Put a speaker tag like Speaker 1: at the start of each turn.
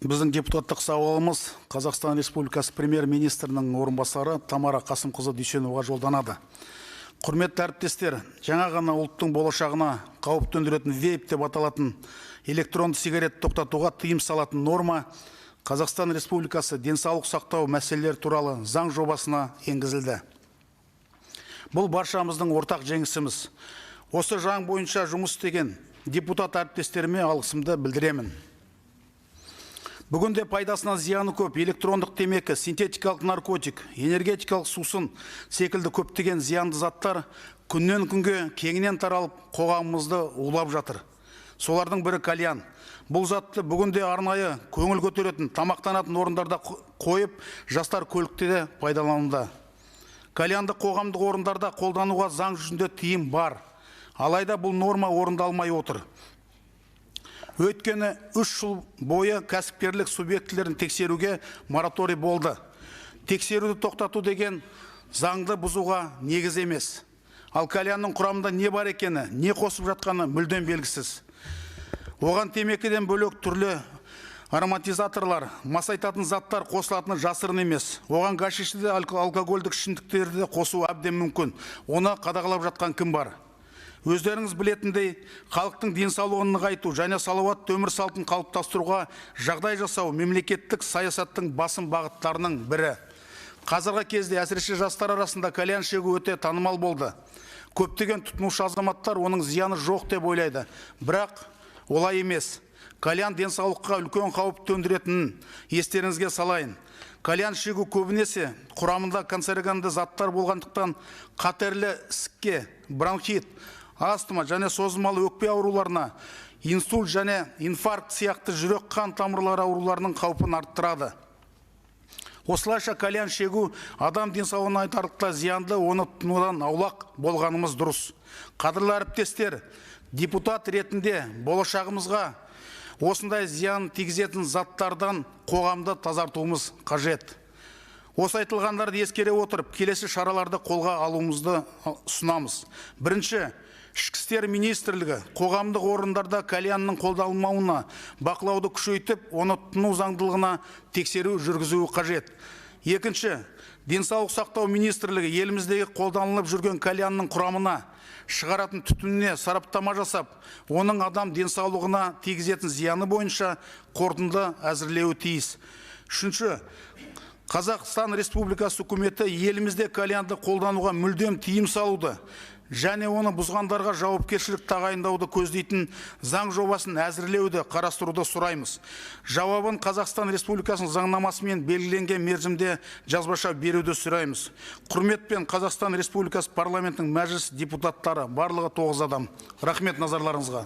Speaker 1: Біздің депутаттық сауалымыз Қазақстан Республикасы премьер-министрінің орынбасары Тамара Қасымқызы Дүйсеноваға жолданады. Құрметті әріптестер, жаңа ғана ұлттың болашағына қауіп төндіретін вейп деп аталатын электронды сигарет тоқтатуға тыйым салатын норма Қазақстан Республикасы денсаулық сақтау мәселелері туралы заң жобасына енгізілді. Бұл баршамыздың ортақ жеңісіміз. Осы заң бойынша жұмыс істеген депутат әріптестеріме алғысымды білдіремін. Бүгінде пайдасынан зияны көп электрондық темекі, синтетикалық наркотик, энергетикалық сусын секілді көптеген зиянды заттар күннен күнге кеңінен таралып, қоғамымызды улап жатыр. Солардың бірі кальян. Бұл затты бүгінде арнайы көңіл көтеретін, тамақтанатын орындарда қойып, жастар көлікте де пайдалануда. Кальянды қоғамдық орындарда қолдануға заң жүзінде тыйым бар. Алайда бұл норма орындалмай отыр. Өйткені 3 жыл бойы кәсіпкерлік субъектілерін тексеруге мораторий болды. Тексеруді тоқтату деген заңды бұзуға негіз емес. Ал кальянның құрамында не бар екені, не қосып жатқаны мүлдем белгісіз. Оған темекіден бөлек түрлі ароматизаторлар, масайтатын заттар қосылатыны жасырын емес. Оған гашишті де алкогольдік ішімдіктерді де қосу әбден мүмкін. Оны қадағалап жатқан кім бар? Өздеріңіз білетіндей, халықтың денсаулығын нығайту және салауатты өмір салтын қалыптастыруға жағдай жасау мемлекеттік саясаттың басым бағыттарының бірі. Қазіргі кезде әсіресе жастар арасында кальян шегу өте танымал болды. Көптеген тұтынушы азаматтар оның зияны жоқ деп ойлайды. Бірақ олай емес. Кальян денсаулыққа үлкен қауіп төндіретінін естеріңізге салайын. Кальян шегу көбінесе құрамында канцерогенді заттар болғандықтан қатерлі ісікке, бронхит, астма және созылмалы өкпе ауруларына, инсульт және инфаркт сияқты жүрек қан тамырлары ауруларының қаупін арттырады. Осылайша кальян шегу адам денсаулығына айтарлықтай зиянды, оны тұтынудан аулақ болғанымыз дұрыс. Қадірлі әріптестер, депутат ретінде болашағымызға осындай зиян тигізетін заттардан қоғамды тазартуымыз қажет. Осы айтылғандарды ескере отырып, келесі шараларды қолға алуымызды ұсынамыз. Бірінші, Ішкі істер министрлігі қоғамдық орындарда кальянның қолданылмауына бақылауды күшейтіп, оны тұтыну заңдылығына тексеру жүргізуі қажет. Екінші, Денсаулық сақтау министрлігі еліміздегі қолданылып жүрген кальянның құрамына, шығаратын түтініне сараптама жасап, оның адам денсаулығына тигізетін зияны бойынша қорытынды әзірлеуі тиіс. Үшінші, Қазақстан Республикасы үкіметі елімізде кальянды қолдануға мүлдем тыйым салуды және оны бұзғандарға жауапкершілік тағайындауды көздейтін заң жобасын әзірлеуді қарастыруды сұраймыз. Жауабын Қазақстан Республикасының заңнамасымен белгіленген мерзімде жазбаша беруді сұраймыз. Құрметпен, Қазақстан Республикасы парламентінің мәжіліс депутаттары, барлығы 9 адам. Рахмет назарларыңызға.